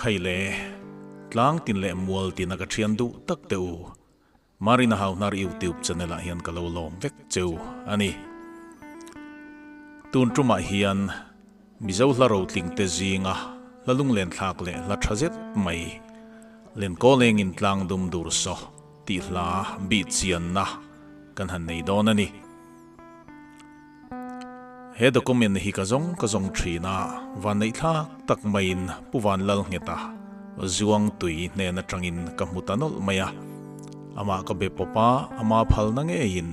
Khai le, tlang tin leh mual tin a ka thian duh tak teh u. Marina Hauhnar YouTube channel ah hian ka lo lawm vek cheu a ni. Tun tumah hian Mizo hla rotling te zinga hla lunglen thlak leh hla tha zet mai Lenkawl engin tlang dum dur saw tih hla bih chianna kan han nei dawn a ni. He document hi ka zawng ka zawng thin a, vanneih thlak tak maiin Pu Vanlalngheta zuang tui hnen atangin ka hmu ta nawlh mai a. Amah ka be pawp a, ama phalna ngeiin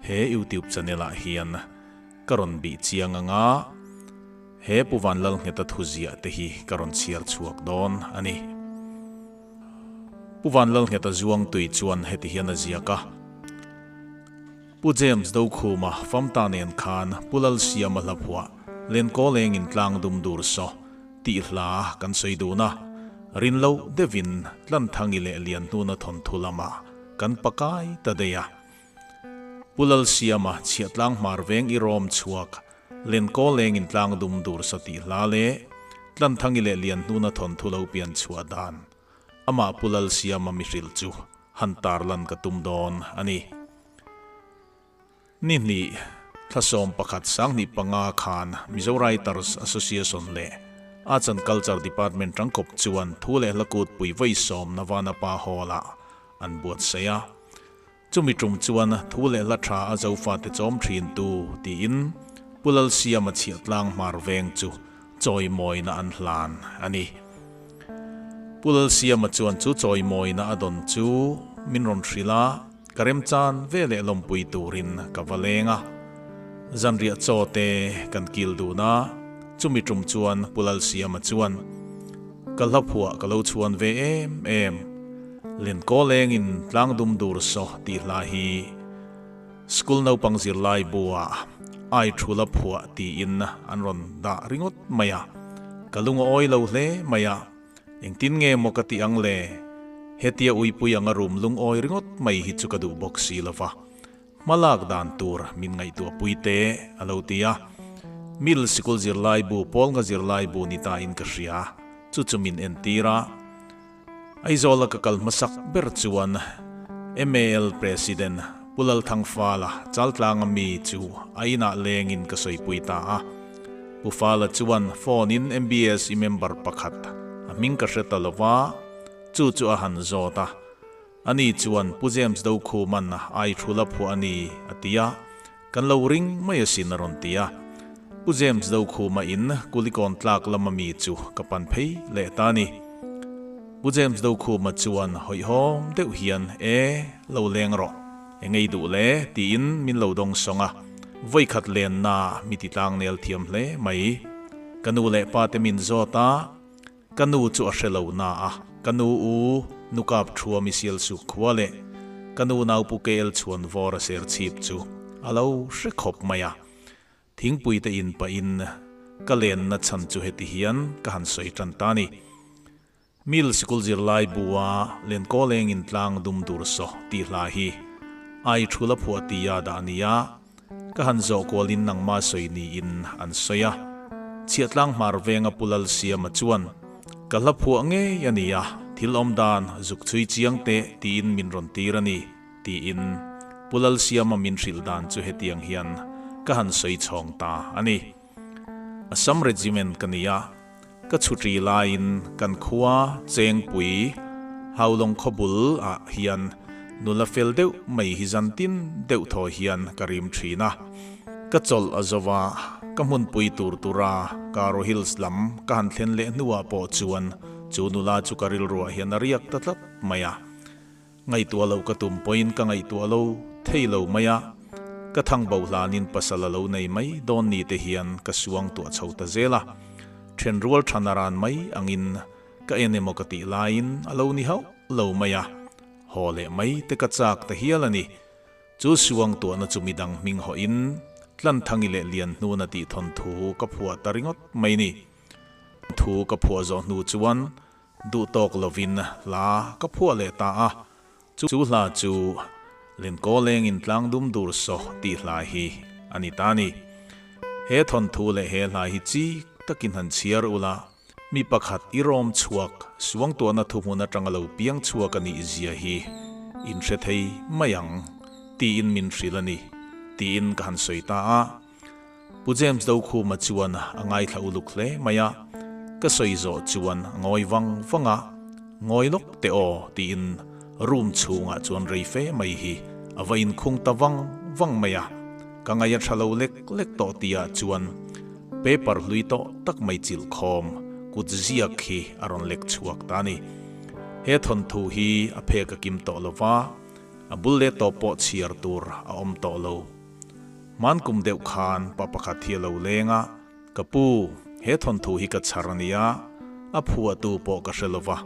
he YouTube channel ah hian ka rawn bih chiang ang a, he Pu Vanlalngheta thuziah te hi ka rawn chhiar chhuak dawn a ni. Pu Vanlalngheta zuang tui chuan heti hian a ziak a. Pu James Dokhuma famta nen khan Pu Lalsiama hla phuah Lenkawl engin tlang dum dur saw tih hla kan sawi dun a, rin loh deuhin Tlanthangi leh Lianhnuna thawnthu lamah kan pakai ta daih a. Pu Lalsiama chhiahtlang hmar veng i rawm chhuak Lenkawl engin tlang dum dur saw tih hla leh Tlanthangi leh Lianhnuna thawnthu lo pian chhuah dan amah Pu Lalsiama mihril chu han tarlan ka tum dawn a ni. Ni hnih, thla 11 25 khan Mizo Writers Association leh Arts and Culture Department tangkawp chuan thu leh hla kut pui vawi sawmna Vanapa Hall-ah an buatsaih a. Chumi tum chuan thu leh hla tha a Zofate chawm thin tu tiin Pu Lalsiama chhiahtlang hmar veng chu chawimawina an hlan a ni. Pu Lalsiama chuan chu chawimawina a dawn chu min rawn hrilh a, ka remchan ve leh lawmpui turin ka va leng a. Zanriah chaw te kan kil dun a, chumi tum chuan Pu Lalsiama chuan, Ka hla phuah ka lo chhuan ve em em, Lenkawl engin tlang dum dur saw tih hla hi School naupang zirlai buah ai thul a phuah tiin an rawn dah ringawt mai a, ka lung a awi lo hle mai a, engtin nge maw ka tih ang le? Hetia uipui anga rum lungawi ringawt mai hi chu ka duh bawk si lo va, hmalak dan tur min ngaihtuah pui te a lo ti a. Middle sikul zirlai bu Pawl nga zirlai bu ni ta in ka hria, chu chu min entir a. Aizawla ka kal hmasak ber chuan MAL President Pu Lalthangfala Chaltlanga mi chu a inah lengin ka sawipui ta a. Pu Fala chuan phone in MBSE member pakhat a hming ka hre ta lova, chu chu a han zawt a. Ani chuan Pu James Dokhuman ai thul a phuah a ni a ti a, kan lo ring mai asin a rawn ti a. Pu James Dokhuma in Kulikawn tlak lama mi chu ka pan phei leh ta a ni. Pu James Dokhuma chuan hawihhawm deuh hian E, lo leng rawh, eng ei duh le tiin min lo dawng sawng a, vawikhat lenna mi ti tlangnel thiam hle mai. Ka nu leh pa te min zawt a, Ka nu chu a hre lo na a, ka nu u nukap thua misial suk khua leh ka nu naupu KL chhuan vawr a ser chhip chu a lo hre khawp mai a. Thingpui te in pahin ka lenna chhan chu heti hian ka han sawi tan ta ni. Mil sikul zirlai bua Lenkawl engin tlang dum dur saw tih hla hi ai thul a phuah tia dah a ni a, Ka han zawh kualin nangma sawi niin an sawi a. Chhiahtlang hmar venga Pu Lalsiama chuan, Ka hla phuah ngei a ni a, thil awm dan zuk chhui chiang teh tiin min rawn tir a ni, tiin Pu Lalsiama min hrilh dan chu hetiang hian ka han sawi chhawng ta a ni. Assam Regiment ka ni a, ka chhutri laiin kan khua Chengpui Haulawng khawbul ah hian nula fel deuh mai hi zan tin deuh thaw hian ka rim thin a. Ka chawlh a zo va, ka hmunpui tur tura Garo Hills lam ka han thlen leh hnuah pawh chuan chu nula chu ka rilruah hian a riak ta tlat mai a. Ngaihtuah loh ka tum pawhin ka ngaihtuah lo thei lo mai a, ka thang bo hlanin pasal a lo nei mai dawn ni te hian ka suang tuah chho ta zel a, then rual than a ran mai angin ka en emaw ka tih laiin a lo ni hauh lo mai a, haw leh mai te ka chak ta hial a ni. Chu suang tuahna chu midang hming hawhin Tlanthangi leh Lianhnuna tih thawnthu ka phuah ta ringawt mai ni. Thu ka phuah zawh hnu chuan Duh tawk lovin hla ka phuah leh ta a, chu hla chu Lenkawl engin tlang dum dur saw tih hla hi a ni ta a ni. He thawnthu leh he hla hi chik takin han chhiar ula, Mi pakhat irawm chhuak suangtuahna thuhmun atanga lo piang chhuak a nih zia hi in hre thei mai ang tiin min hrilh a ni, tiin ka han sawi ta a. Pu James Dokhuma chuan a ngaithla uluk hle mai a, ka sawi zawh chuan a ngawi vang vang a, Ngawi lawk teh aw tiin room chhungah chuan rei fe mai hi a va inkhung ta vang vang mai a, ka ngaih a tha lo lek lek tawh tihah chuan paper hlui tawh tak mai chilh khawm kut ziak hi a rawn lek chhuak ta a ni. He thawnthu hi a phek a kim tawh lo va, a bul leh tawp pawh chhiar tur a awm tawh lo. Hman kum deuh khan pa pakhat hi a lo leng a, Ka pu, he thawnthu hi ka chhar a nia, a phuahtu pawh ka hre lo va,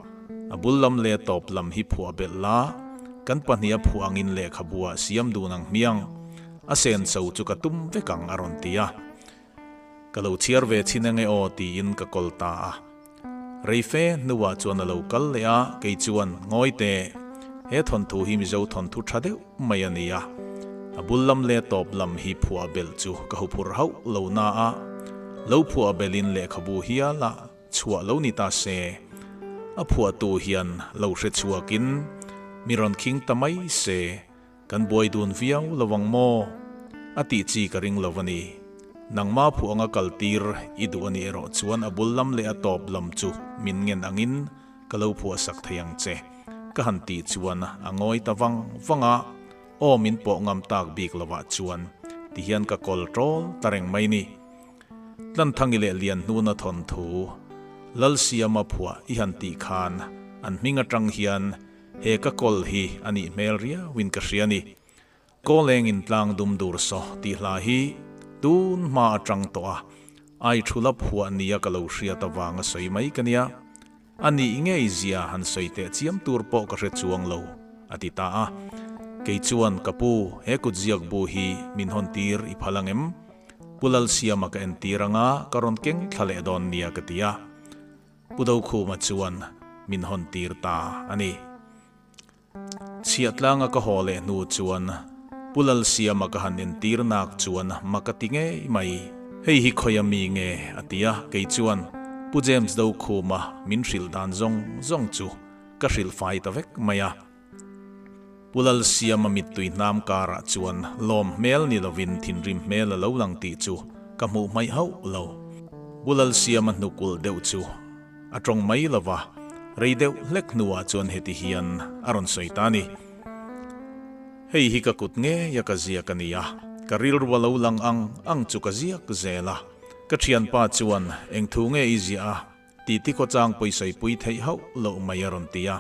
a bul lam leh tawp lam hi phuah belh la, kan pahnih a phuah angin lehkhabu ah siam dun ang hmiang, a senso chu ka tum vek ang a rawn ti a. Ka lo chhiar ve chhin ange aw tiin ka kawl ta a. Reife hnuah chuan a lo kal leh a, kei chuan ngawi teh, he thawnthu hi Mizo thawnthu tha deuh mai a ni a, a bul lam leh tawp lam hi phuah belh chu ka huphurh hauh lo na a, lo phuah belhin lehkhabu hial a chhuah lo ni ta se, a phuahtu hian lo hre chhuakin mi rawn khing ta mai se. Kan buai dun viau lo ang maw? A tih chi ka ring lo a ni. Nangma phuh anga kal tir i duh a nih erawh chuan a bul lam leh a tawp lam chu min ngen angin ka lo phuah sak thei ang che. Ka han tih chuan a ngawi ta vang vang a, aw min pawh ngam tak bik lovah chuan tihian ka kawl tawl ta reng mai ni. Tlanthangi leh Lianhnuna thawnthu Lalsiama phuah i han tih khan an hming atang hian He ka kawl hi a nih hmel riauin ka hria ni. Kawleng in tlang dum dur saw tih hla hi tun hma atang tawh a, ai thu la phuah nia ka lo hriat avanga sawi mai ka nia. A nih ngei zia han sawi teh chiam tur pawh ka hre chuang lo, a ti ta a. Kei chuan ka pu, he kut ziak bu hi min hawn tir i phal ang em? Pu Lalsiama ka entir anga ka rawn keng thla leh dawn nia ka ti a. Pu Dokhuma chuan min hawn tir ta a ni. Chhiahtlanga ka haw leh hnu chuan Pu Lalsiama ka han entir nak chuan ma ka ti ngei mai. Hei hi khawia mi nge a ti a, kei chuan Pu James Dokhuma min hrilh dan zawng zawng chu ka hrilh fai ta vek mai a. Pu Lalsiama mittui hnam karah chuan lawm hmel ni lovin thinrim hmel a lo lang tih chu ka hmuh hmaih hauh lo. Pu Lalsiama hnukulh deuh chu a tawng mai lo va, rei deuh hlek hnuah chuan heti hian a rawn sawi ta a ni. Hei hi ka kut ngei a ka ziak a nia, ka rilru a lo lang ang ang chu ka ziak zel a. Ka thianpa chuan eng thu nge i ziah a? Titi khawchang pawisawi pui theih hauh loh mai a rawn ti a.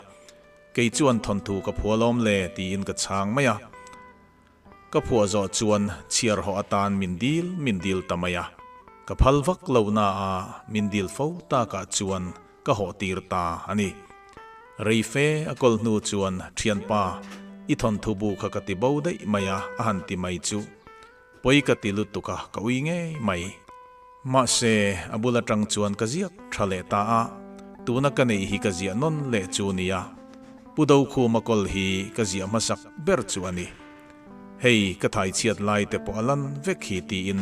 Kei chuan thawnthu ka phuah lawm le tiin ka chhang mai a. Ka phuah zawh chuan chhiar hawh atan min dil min dil ta mai a. Ka phal vak lo na a min dil fo takah chuan ka hawh tir ta a ni. Rei fe a kawl hnu chuan thianpa i thawnthu bu kha ka ti bo daih mai a a han ti mai chu pawi ka ti lutuk a ka ui ngei mai. Mahse, a bul atang chuan ka ziak tha leh ta a, tuna ka neih hi ka ziah nawn leh chu nia. Pu Dokhuma kawl hi ka ziah hmasak ber chu a ni. Hei, ka thai chhiat lai te pawh a lan vek hi tiin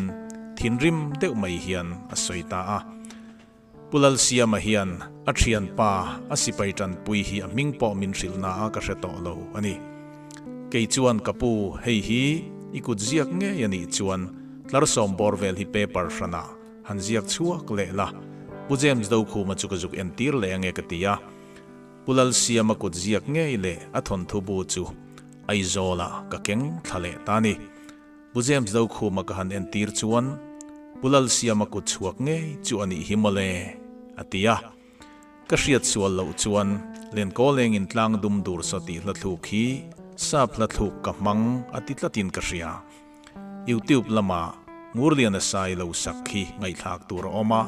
thinrim deuh mai hian a sawi ta a. Pu Lalsiama hian a thianpa a sipai tanpui hi a hming pawh min hrilh na a ka hre tawh lo a ni. Kei chuan ka pu hei hi i kut ziak ngei a nih chuan tlarsawm bawr vel hi paper hranah han ziak chhuak leh la, Pu James Dokhuma chu ka zuk entir leh ange ka ti a. Pu Lalsiama kut ziak ngei leh a thawnthu bu chu Aizawlah ka keng thla leh ta a ni. Pu James Dokhuma ka han entir chuan Pu Lalsiama kut chhuak ngei chu a nih hi mawle, a ti a. Ka hriat sual loh chuan Lenkawleng in tlang dum dur saw tih hla thluk hi sap hla thluk ka hmang a ti tlatin ka hria. YouTube lama Ngurliana sai lo sak khi ngaihthlak tur a awm a,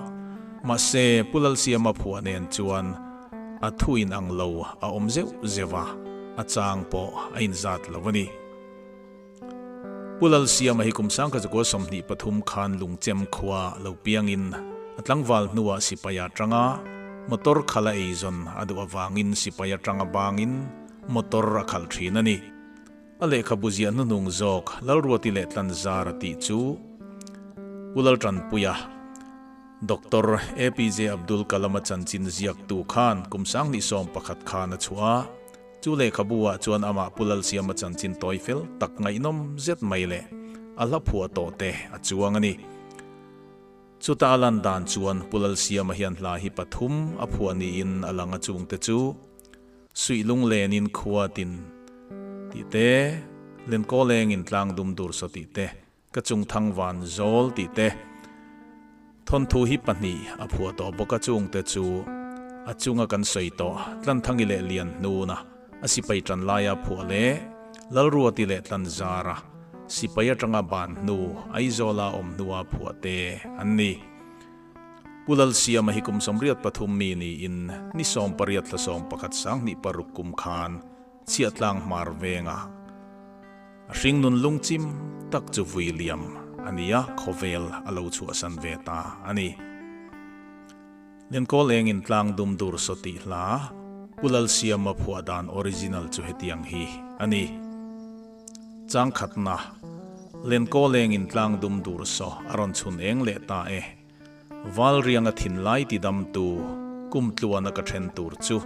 mahse Pu Lalsiama phuah nen chuan a thu inang lo a awm zeuh zeuh a, a chang pawh a inzat lo a ni. Pu Lalsiama hi kum 1923 khan Lungchem khua lo piangin a tlangval hnuah sipai atanga motor khalh a eizawn a duh avangin sipai atanga bangin motor a khalh thin a ni. A lehkhabu ziah hnuhnung zawk Lalruati leh Tlanzara tih chu Pu Laltanpuia. Doctor APJ Abdul Kalam-a chanchin ziaktu khan kum 2011 khan a chhuah a, chu lehkhabu ah chuan amah Pu Lalsiama chanchin tawi fel tak ngaihnawm zet mai leh a hla phuah tawh te a chuang a ni. Chuta a lan dan chuan Pu Lalsiama hian hla hi pathum a phuah niin a lang a chungte chu Suih lunglenin khua tin tih te, Lenkaw lengin tlang dum dur saw tih te, Ka chung thang van zawl tih te, thawnthu hi pahnih a phuah tawh bawk a chungte chu a chunga kan sawi tawh Tlanthangi leh Lianhnuna a sipai tan laia phuah leh Lalruati leh Tlanzara sipai atanga ban hnu Aizawla awm hnua phuah te an ni. Pu Lalsiama hi kum 83 mi niin ni 18 thla 11 2006 kum khan Chhiahtlang Hmar venga A hringnun lungchim tak chu vui liam a ni a, khawvel a lo chhuahsan ve ta a ni. Lenkawl engin tlang dum dur saw tih hla Pu Lalsiama phuah dan original chu hetiang hi a ni. Chang khatna, Lenkawl engin tlang dum dur saw a rawn chhun eng leh ta e. Val rianga thinlai ti damtu kum tluana ka then tur chu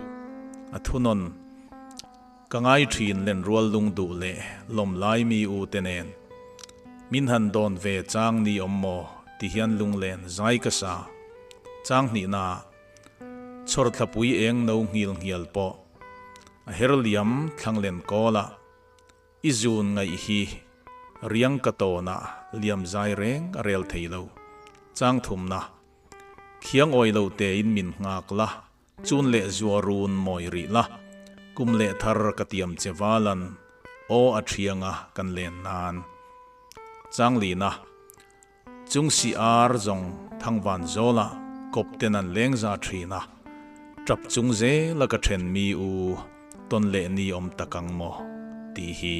a thunawn. Ka ngai thin len rual lung duh leh lawm lai mi u te nen. Min han dawn ve chang ni awm maw ti hian lunglen zai ka sa. Chang hnihna ah chhawr thlapui eng no nghil nghial pawh a her liam thlang len kawl ah i zun ngaih hi riang ka tawn ah liam zai reng a rel thei lo. Chang thumna khiang awi lo tein min nghak la. Chun leh zua run mawi rih la, kum leh thar ka tiam che valan, aw a thianga kan len nan. Changlina, Chung si ar zawng thangvan zawla kawp ten an leng za thin a, tap chung zela ka then mi u tawn leh ni awm tak ang maw tih hi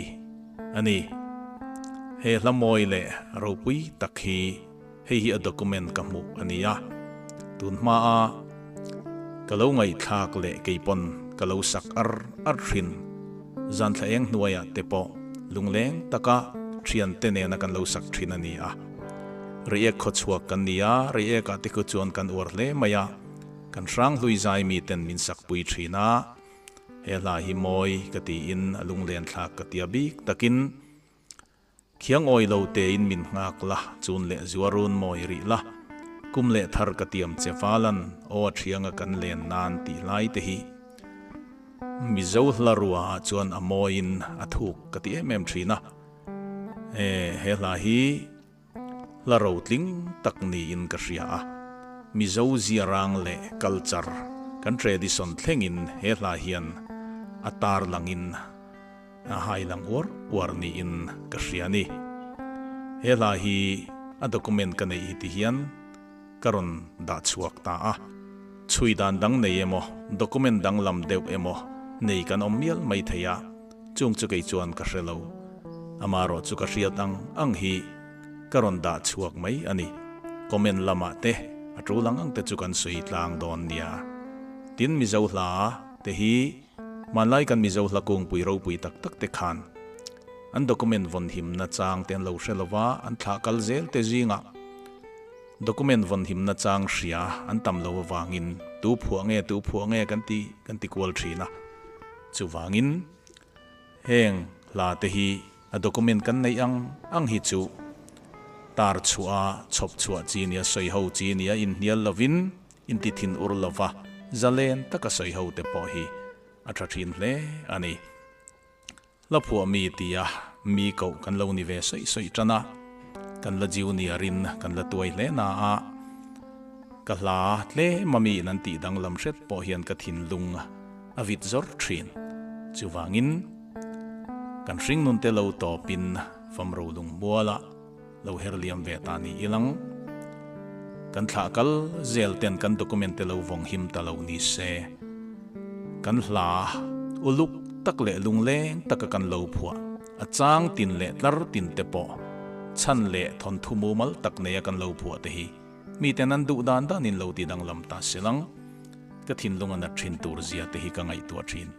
a ni. He hla mawi leh ropui tak hi. Hei hi a document ka hmuh a ni a, tun hmaa ka lo ngaihthlak leh keipawn ka lo sak ar ar thin. Zan thla eng hnuaiah te pawh lungleng taka thiante nena kan lo sak thin a ni a. Reiek khawchhuak kan ni a, Reiekah te khu chuan kan uar hle mai a, kan hranghlui zai miten min sakpui thin a. He hla hi mawi ka tiin a lunglenthlak ka tia bik takin. Khiang awi lo tein min nghak la, chun leh zuarun mawi rih la, kum leh thar ka tiam che valan aw a thianga kan len nan tih lai te hi Mizo hla rua ah chuan a mawiin a thuk ka ti em em thin a. E, he hla hi hla rotling tak niin ka hria a, Mizo ziarang leh culture kan tradition thlengin he hla hian a tarlangin A hai lang uar uar niin ka hria a ni. He hla hi a document ka neih hi ti hian ka rawn dah chhuak ta a. Chhui dan dang nei emaw, document dang lam deuh emaw nei kan awm mial mai thei a, chung chu kei chuan ka hre lo. Amaherawh chu ka hriat ang ang hi ka rawn dah chhuak mai a ni. Comment lamah te a tul ang ang te chu kan sawi tlang dawn nia. Tin Mizo hla te hi Hmanlai kan Mizo hla kungpui ropui tak tak te khan an document vawn himna chang te an lo hre lova, an thlah kal zel te zingah document vawn himna chang hria an tam lo avangin tu phuah nge tu phuah nge kan ti kan ti kual thin a. Chuvangin heng hla te hi a document kan neih ang ang hi chu tar chhuah a chhawp chhuah chi nia sawi ho chi nia inhnial lovin Inti thin ur lova zalen taka sawi ho te pawh hi a tha thin hle a ni. Hla phuah mi tia mi koh kan lo ni ve sawi sawi tan a, kan la junior in kan la tuai hle na a, ka hla tlem a mi in an tih danglam hret pawh hian ka thinlung a vit zawr thin. Chuvangin kan hringnun te lo tawpin famro lungmualah Lo her liam ve ta ni ilang. Kan thlah kal zel ten kan document te lo vawng him ta lo ni se. Kan hla uluk tak leh lungleng taka kan lo phuah a chang tin leh tlar tin te pawh chhan leh thawnthu mumal tak neia kan lo phuah te hi miten an duh dan danin lo ti danglam ta silang. Ka thinlung a nat thin tur zia te hi ka ngaihtuah thin.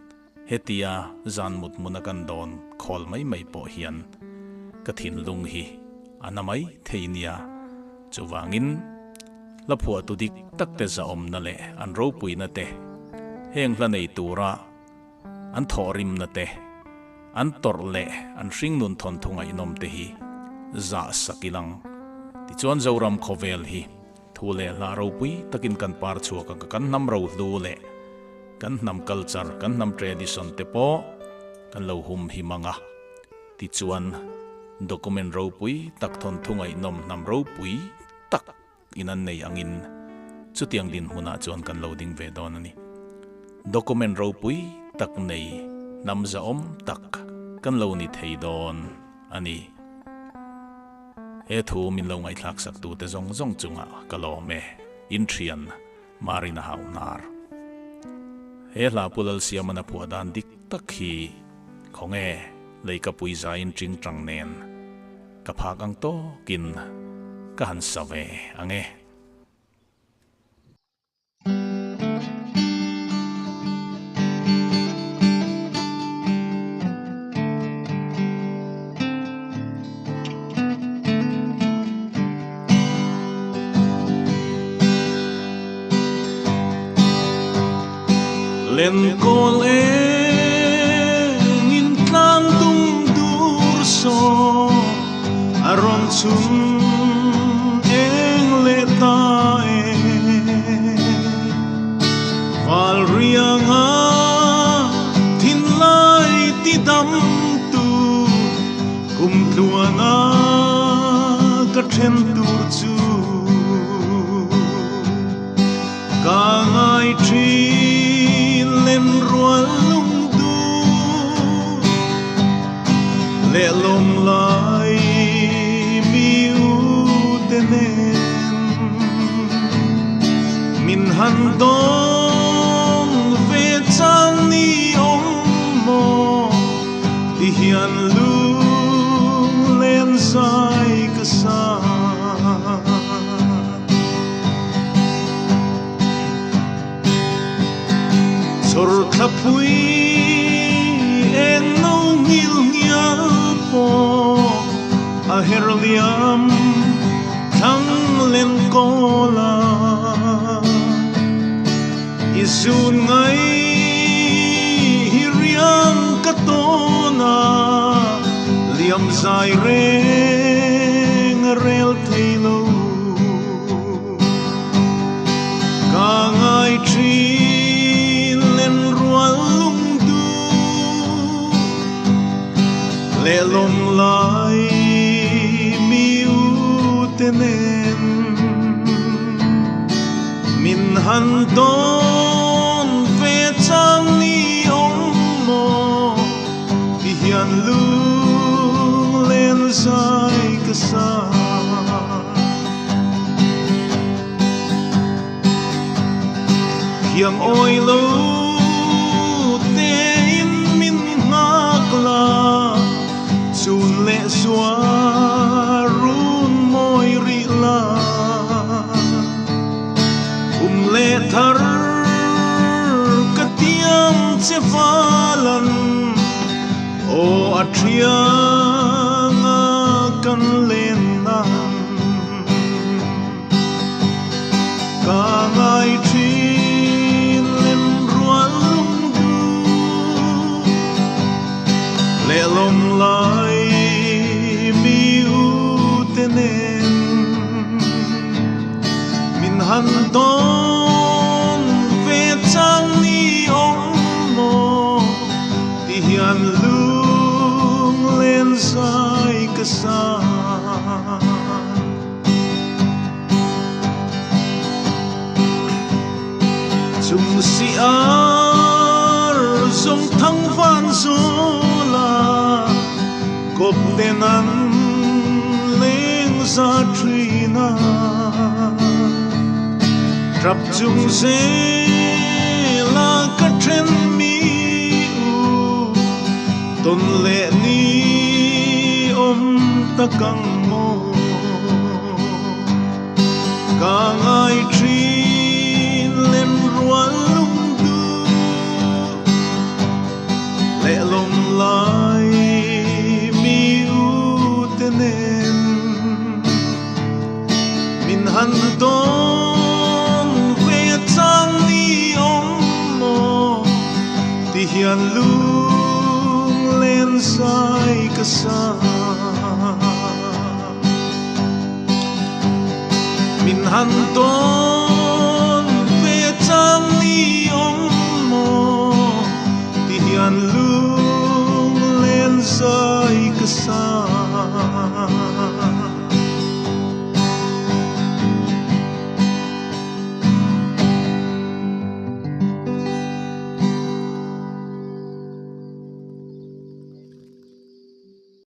Hetia zan mut hmuna kan dawn khawl mai mai pawh hian ka thinlung hi a na mai thei nia. Chuvangin Hla phuahtu dik tak te zahawmna leh an ropuina te, heng hla nei tura an thawhrimna te, an tawrh leh an hringnun thawnthu ngaihnawm te hi zah sak ilang. Tichuan Zoram khawvel hi thu leh hla ropui takin kan par chhuak ang ka kan hnam rohlu leh kan hnam culture, kan hnam tradition te pawh kan lo hum him ang a. Tichuan document ropui tak thawnthu ngaihnawm hnam ropui tak in an nei angin chutiang dinhmunah chuan kan lo ding ve dawn a ni. Document ropui tak nei hnam zahawm tak kan lo ni thei dawn a ni. He thu min lo ngaihthlak sak tute zawng zawng chungah ka lawm e, inthian Marina Hauhnar. He hla Pu Lalsiamana phuah dan dik tak hi khawnge leikapui zaiin tingtang nen Ka phak ang tawkin ka han sa ve ang e. Lenkawl engin tlang dum dur saw a rawn chhun eng leh ta e. Val rianga thinlai ti dam tu kum tluana ka then tur chu. Ka ngai thin len rual lung du leh lawm lai mi u te nen min han dawn ve chang ni awm maw ti hian lung len zai ka sa. Chawr thlapui eng no ngil ngial pawh a her liam thlang len kawl a, i zun ngai hi riang ka tawn a, liam zai reng a rel thei lo. Ka ngai thin len rual lung du leh lawm lai mi u te nen min han dawn ve chang ni awm maw ti hian lung len zai ka sa. Thiang awi lo tein min nghak la, chun leh zua run mawi rih la. Kum leh thar ka tiam che valan, aw a thianga kan len nan. Ka ngai thin len rual lung du leh lawm lai mi u te nen min han dawn ve chang ni awm maw ti hian lung len zai ka sa. Chung si ar zawng thang van zawl a, kawp ten an leng za thin a. Trap chung zel a ka then mi u, tawn leh ni awm tak ang maw. Ka ngai thin len rual lung du leh lawm lai mi u te nen min han dawn. Ti hian lunglen zai ka sa. Min han tawn ve chang ni awm maw? Ti hian lunglen zai ka sa.